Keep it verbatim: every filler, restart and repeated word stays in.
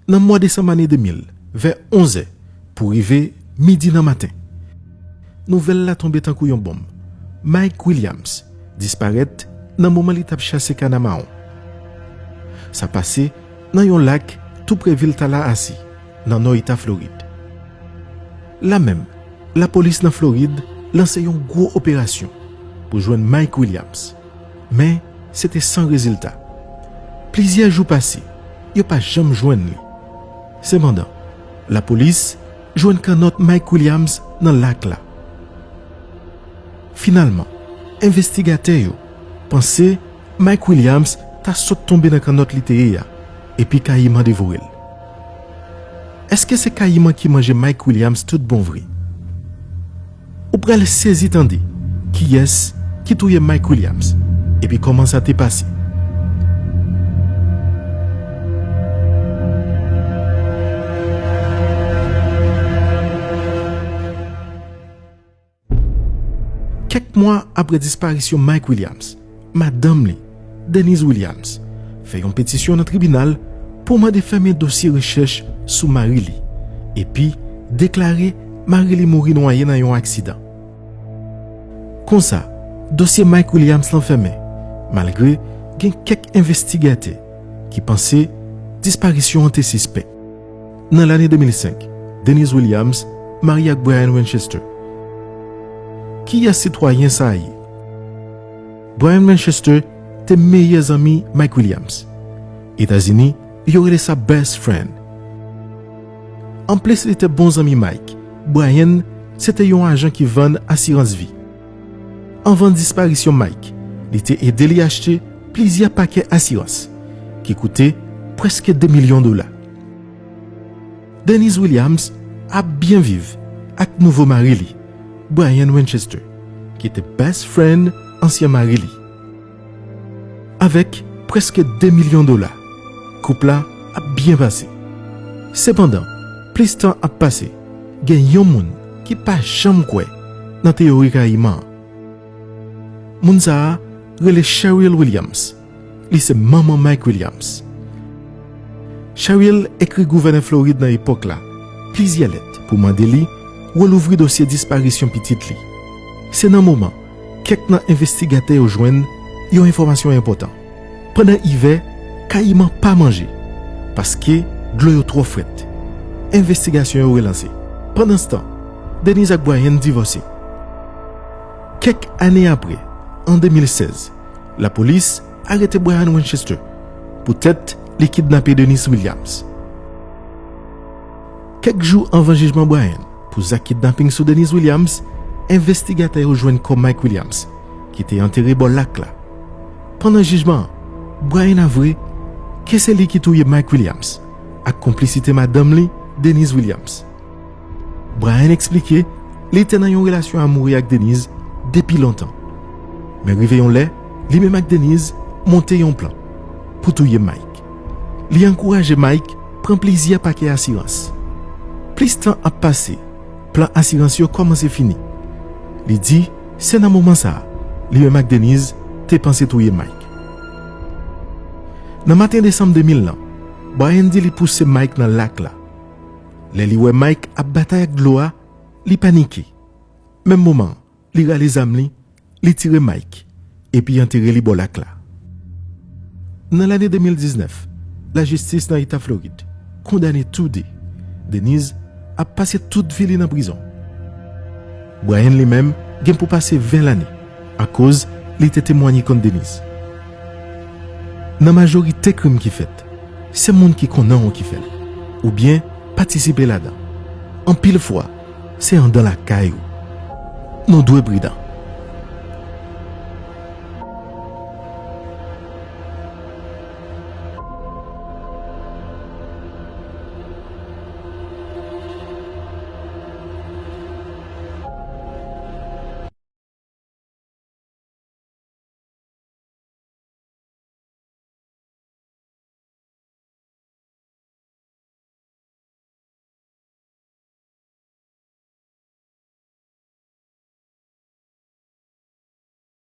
Nan mwa desanm ane de mil, vè onz è pou rive midi nan maten, nouvèl la tonbe tankou yon bonm. Mike Williams disparèt nan moman li t ap chase kana mawon. Sa pase nan yon lak tou pre vil Tallahassee, nan nò eta Florid. La menm, lapolis nan Florid lanse yon gwo operasyon pou jwenn Mike Williams. Men, se te san rezilta. Plizyè jou pase, yo pa janm jwenn li. Sepandan, lapolis jwenn kannòt Mike Williams nan lak la. Finalman, envestigatè yo panse Mike Williams ta sot tonbe nan kannòt li te ye a, epi kayiman devore l. Èske se kayiman ki manje Mike Williams tout bon vre? Ou pral sezi tande kiyès ki touye Mike Williams, epi kòman sa te pase. Kèk mwa apre disparisyon Mike Williams, madanm li, Denise Williams, fè yon petisyon nan tribinal pou mande fèmen dosye rechèch sou mari li, epi deklare mari li mouri nwaye nan yon aksidan. Konsa, dosye Mike Williams lan fèmen, malgre gen kèk envestigatè ki panse disparisyon an te sispèk. Nan lane de mil senk, Denise Williams marye ak Brian Winchester. Kiyès sitwayen sa a ye? Brian Winchester te meyè zanmi Mike Williams. Etazini, yo rele sa best friend. Anplis li te bon zanmi Mike, Brian se te yon ajan ki vann asirans vi. Anvan disparisyon Mike, li te ede li achte plizyè pakè asirans ki koute prèske de milyon dola. Denise Williams ap byen viv ak nouvo mari li, Brian Winchester, ki te best friend ansyen mari li. Avèk prèske de milyon dola, koup la ap byen pase. Sepandan, plis tan ap pase, gen yon moun ki pa janm kwè nan teyori kayiman an. Moun sa a rele Cheryl Williams. Li se manman Mike Williams. Cheryl ekri gouvènè Florid nan epòk la plizyè lèt pou mande li relouvri dosye disparisyon pitit li. Se nan moman kèk nan envestigatè yo jwenn yon enfòmasyon enpòtan. Pandan ivè, kayiman pa manje paske dlo yo twò frèt. Envestigasyon yo relanse. Pandanstan, Denise ak Brian divòse. Kèk ane apre, an de mil sèz, lapolis arete Brian Winchester poutèt li kidnape Denise Williams. Kèk jou anvan jijman Brian pou zak kidnaping sou Denise Williams, envestigatè yo jwenn kò Mike Williams, ki te antere bò lak la. Pandan jijman an, Brian avwe ke se li ki touye Mike Williams, ak konplisite madanm li, Denise Williams. Brian eksplike li te nan yon relasyon amoure ak Denise depi lontan. Men rive yon lè, li menm ak Denise monte yon plan pou touye Mike. Li ankouraje Mike pran plizyè pakè asirans. Plis tan ap pase, plan asirans yo kòmanse fini. Li di se nan moman sa a, li menm ak Denise te panse touye Mike. Nan maten desanm de mil lan, Brian di li pouse Mike nan lak la. Lè li wè Mike ap batay ak dlo a, li panike. Menm moman an, li rale zam li, li tire Mike, epi antere li bò lak la. Nan lane de mil diznèf, lajistis nan eta Florid kondane toude. Denise ap pase tout vi li nan prizon. Brian li menm gen pou pase ven lane akoz li te temwanye kont Denise. Nan majorite krim ki fèt, se moun ki konnen w ki fè l, oubyen patisipe ladan. Anpil fwa, se anndan lakay ou. Nou dwe pridan.